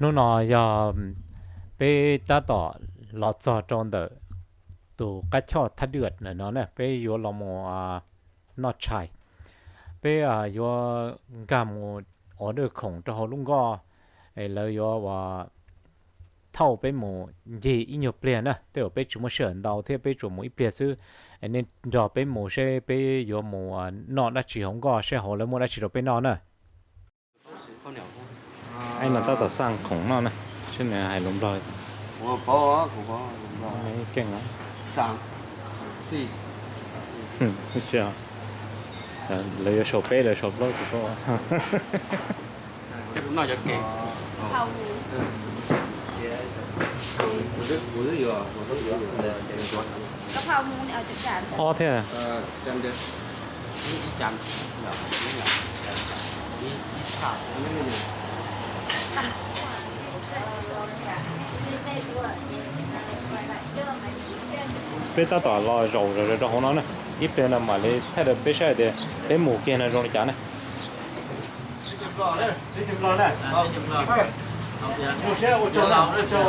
Hnub no yog peb tab tom los txog rau ntawm tus qab choj Thaj Dwm no na, peb yuav los mus noj tshais. Peb yuav nkag mus ua dej khoom rau hauv lub nkoj, es lawv yuav ua thauj peb mus ncig ib nyuag pliag na, tej zaum peb tsis muaj sij hawm ntau thiab, peb tsuas mus ib pliag xwb. Nej nrog peb mus seb peb yuav mus noj dab tsi hauv nkoj, seb hauv lawv muaj dab tsi rau peb noj na. Tab tom xaj khoom noj na, seb nws hais lus Nplog li cas. Keej. Lawv yuav sau peb, lawv sau plaub tsis paub. Ob thiab. Peb tab tom los zaum zog rau hauv no na, ib pliag no mam li thaij rau peb saib tias peb mus kiag no zoo li cas na. Mus saib ua tsaug, ua tsaug,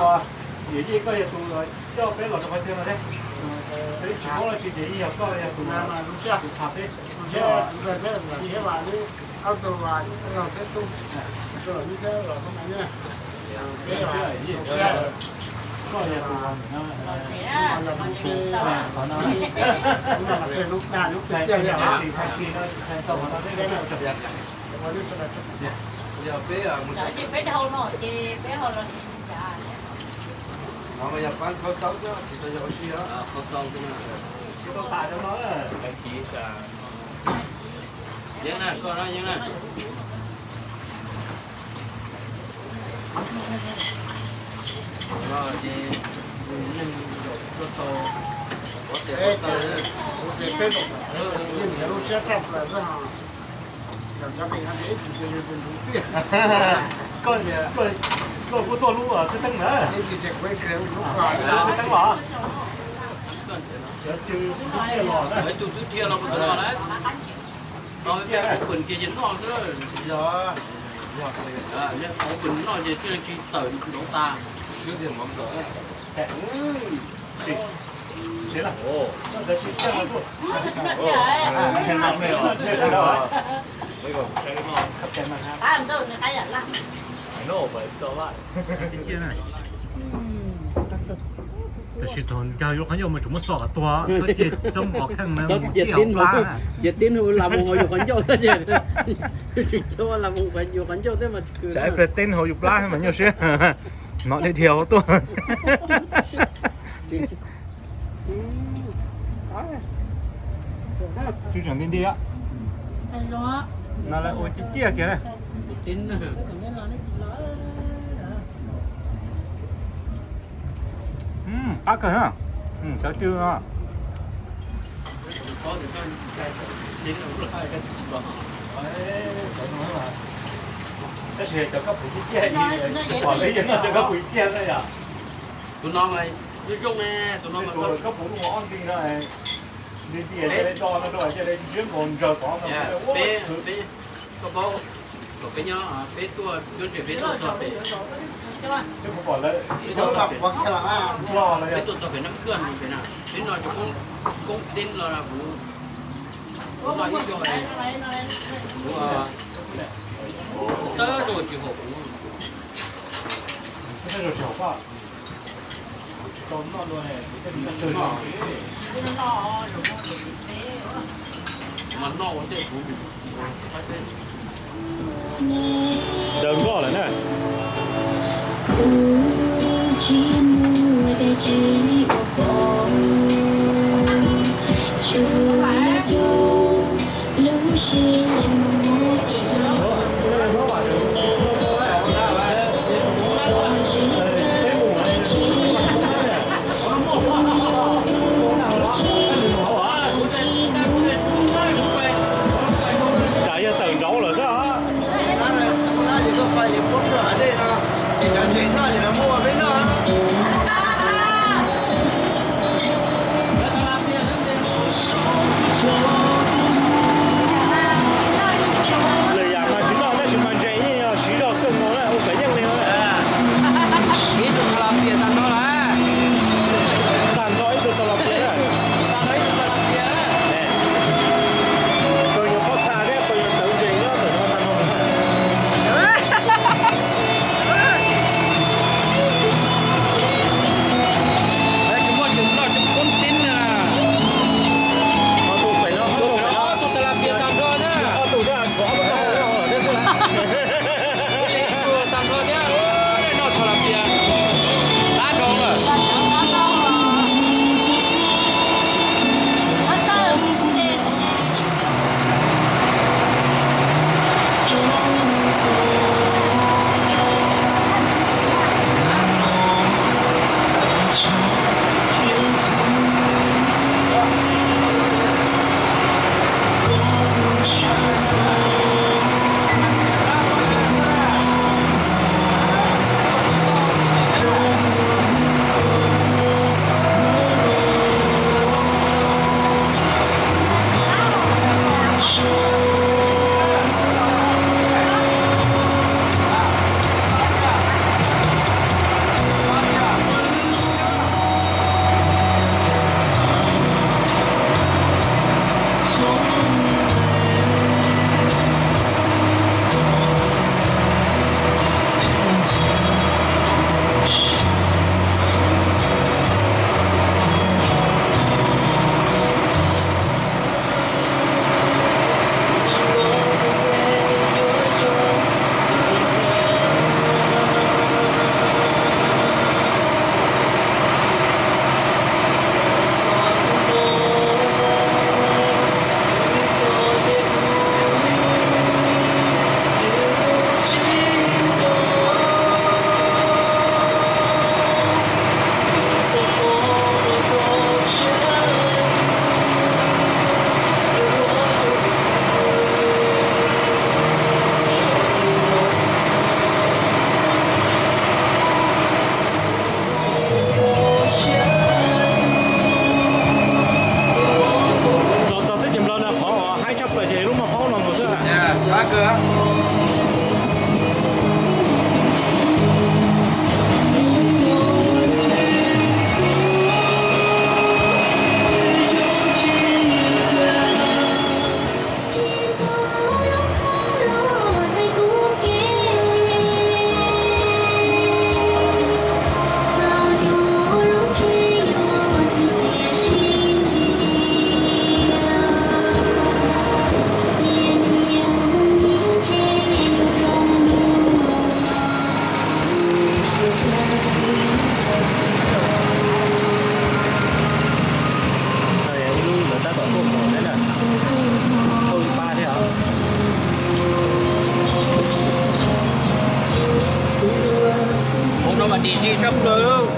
yawm yij koj yog tus coj peb los rau qhov chaw no thiab. Peb tsis paub dab tsi ces yog koj yog tus, tus qha peb. Koj kuj tuaj lub thwb teeb na. Thwb teeb los? Cov cw twb dhia los na. Twb dhia los, kuv twb los lawm. Pw kiag ces noj xwb. Pw noj ces thiaj li tsis tawm nrov tas. Tam sis thaum nkag yuav qhov ncauj mas tseem muab xov kom tuag, txhob cia txob nqos kheej na, mus ciaj hauv plab na. Cia tib hu las mus hauv yus qhov ncauj, tsis txhob las mus yuav qhov ncauj thiab mas tsis kwv. Tsam ib pliag tib hauv yus plab mas nyuaj siab, hnov dhia dhia hauv tuaj. Tsw tseem nti nti. No lawv ua ciaj ciaj kiag na. Qab kawg na. Cov cw no. Tab sis cov kab pum ciaj ciaj, pom lawv yeej noj cov kab pum ciaj na yom. Tus no mas zoo zoo ne, tus no mas kab pum ua ob nti no, nti nti cia li do no rau cia li ntsiab nkaus ntsawg tod no. Koj paub, thaum peb nyob, peb tuaj nyob ntshe peb tuaj txog pem, peb tuaj txog pem, peb tuaj txog pem Nab Khwj pem na, peb noj cov koob teb los kuv noj ib co, kuv tawg rau tsis haum kuv. Daws nkoj lawm na. Tsam yog tawm nraud lawm xwb. Lwm yam mas tsis noj tab sis mas ntses yeej yog siv zog kawg nkaus na, ua kom yeej li no na. Dim zis tshaj plaws.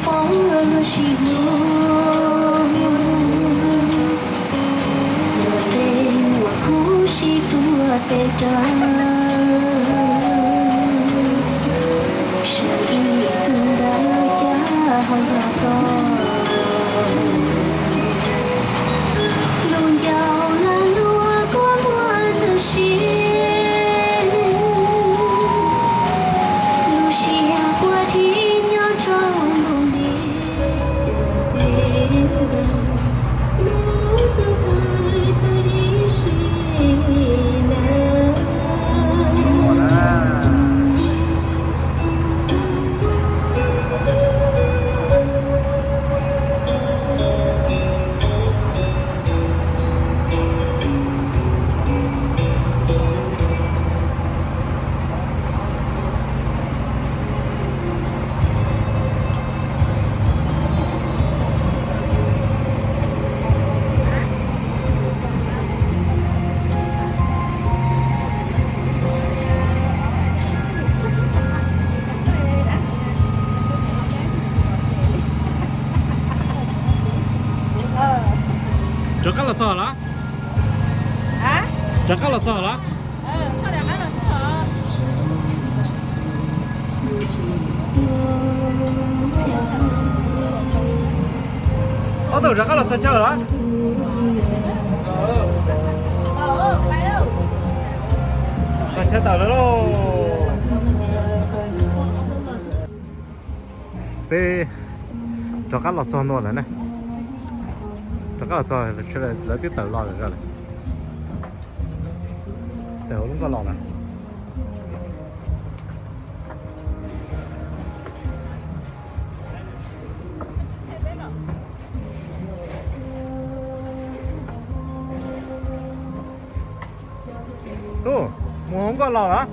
Poob luag sib hlub, luag tej nyuam kub sib tuav tes rawv, sawv ib tug ntawd cas ho yog koj. Lub ncauj lag luam kua muag tawm sim, lub siab kua dib nyob rau npoo nti. Rov qab los txog lawm? Rov qab los txog lawm? Ob tug rov qab los txog chaw lawm? Txog chaw tawm lawm lauj. Peb rov qab los txog ntua lawm na. Rov qab los txog, lawv twb tawm los lawm. Tawm hauv lub nkoj los lawm. Tub, mus hauv nkoj los lawm.